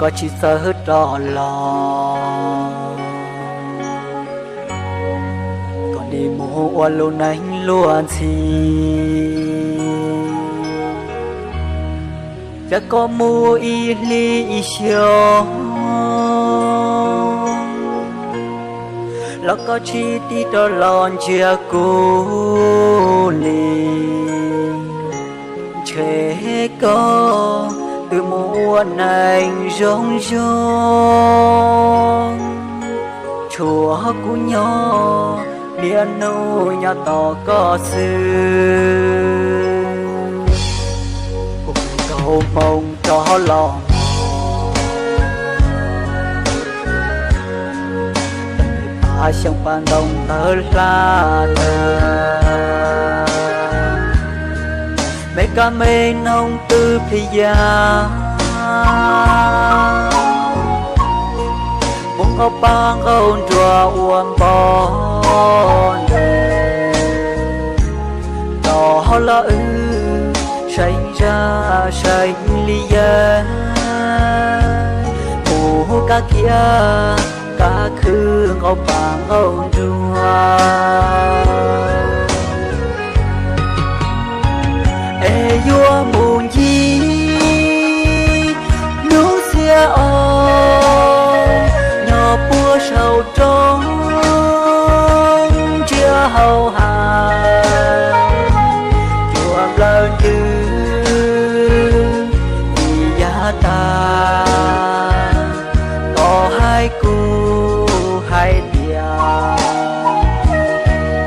koj tsis txawj rov los, koj nim mus ua lub neej luag ntxhi. Cas koj mus ib hlis ib xyoos los koj tsis tig rov los ntsia kuv li. Ntshe koj twb mus ua neej zoo zoo, tshuav kuv nyob niaj hnub nyob tos koj xwb. Kuv nkaus hmoo rov los, pab xyoo pab ntoo tawv hla tawg, me kab me noog twb plig ya, mus nqaus paj nqaus nruas ua npo ntes, tos los wb saib zaj saib li yawg, mus kab kiab kab khw nqaus paj nqaus nruas. Es yuav mus ncig hnub xiab os, nyob puag saum roob ntsiab hauv hav, cuag nplawg ntws vim yav tas. Koj hais kuv hais tias,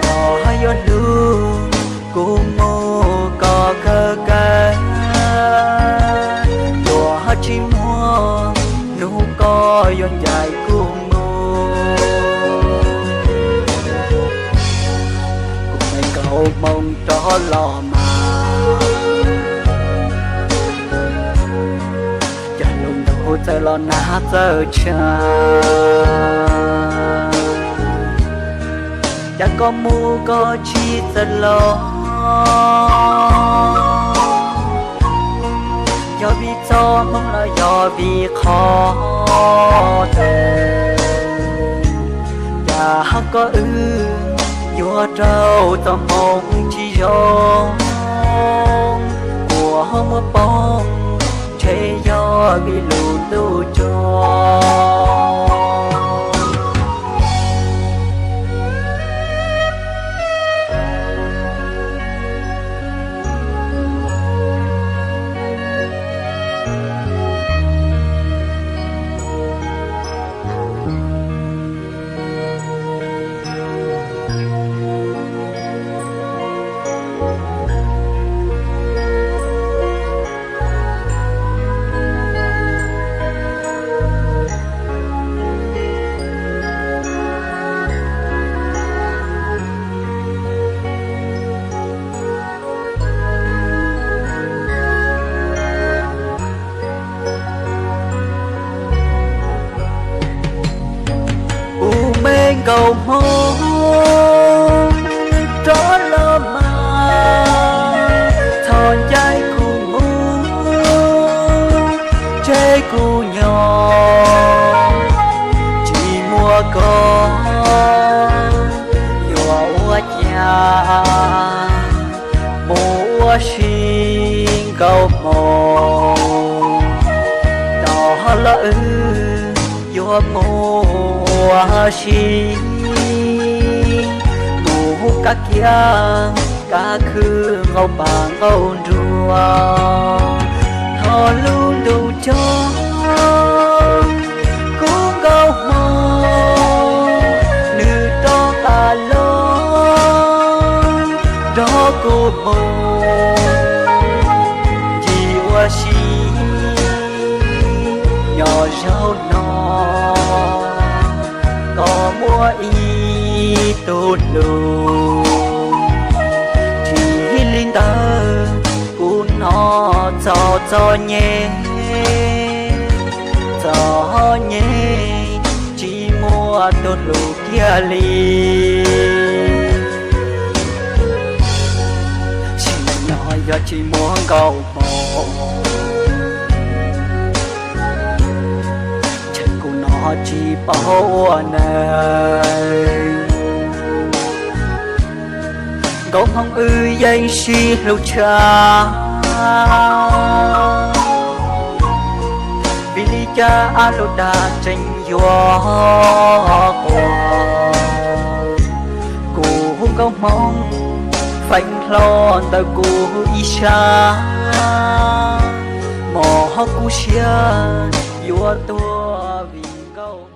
koj yuav hlub kuv mus koj kawg kawg, yuav tsis muaj hnub koj yuav ncaim kuv mus. Kuv me nkaus hmoo rov los mas, cas lub ntuj txawm los nag txawm tshav, cas koj mus koj tsis txawj los, yog vim txoj hmoo los yog vim qhov twg, cas koj wb yuav raug txoj hmoo tsis zoo, uas muaj poob ntshe yog vim lub ntuj tsuag. Kuv me nkaus hmoo rov los mas, txhob ncaim kuv mus, tseg kuv nyob tsis muaj koj, yuav ua cas mus ua si nkaus hmo, tos los wb yuav mus ua si, mus kab kiab kab khw nqaus paj nqaus nruas. Thov lub ntuj cog kuv nkaus hmoo, nws rov qab los nrog kuv mus ncig ua si nyob zaum no. Koj muaj ib tug hlub, tsis li ntawd kuv hnov txog txom nyem, txom nyem tsis muaj tus hlub kiag li. Sim neej no yog tsis muaj nkaus hmoo, tsis paub ua neej. Nkauj Hmoob wb yeej sib hlub tshaj, vim li cas ab lub dag tseem yuav quas. Kuv hu nkauj Hmoob feem hlo ntawm kuv ib sab, mos ho kuv siab yuav tuag vim nkauj